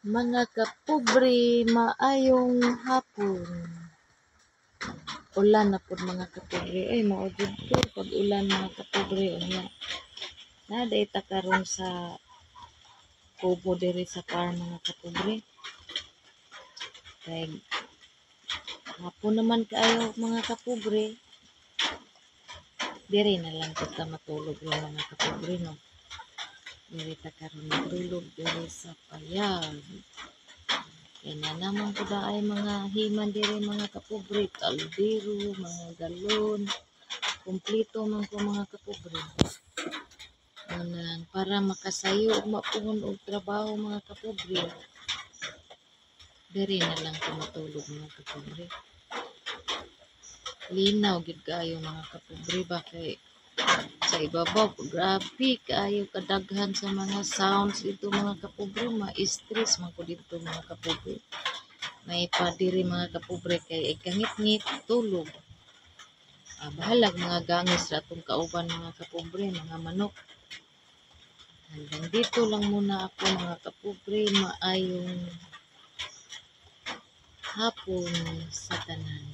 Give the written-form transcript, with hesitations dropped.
Mga kapobre, maayong hapon. Ulan na pud, mga kapobre. Ay, mao jud to pag ulan, mga kapobre, unya. Naa diay ta karon sa kubo diri sa farm, mga kapobre. Kay hapon naman kaayo, mga kapobre. Diri na lang pud ta matulog ron, mga kapobre, no. Diri ta karon matulog diri sa payag. Kay naa naman pud ay mga himan diri, mga kapobre, kaldero, mga galon, kumpleto man ko, mga kapobre. Unang para makasayo ug mapuhon og trabaho, mga kapobre. Diri na lang ko matulog, mga kapobre. Linaw gyud kaayo, mga kapobre ba, kay sa ibabaw grabe kaayo kadaghan sa mga sounds dito, mga kapobre, ma-stress man ko dito, mga kapobre. May pa diri, mga kapobre, kay ikangitngit tulog. Ah, bahalag mga gangis ra atong kauban, mga kapobre, mga manok. Hanggang dito lang muna ako, mga kapobre, maayong hapon sa tanan.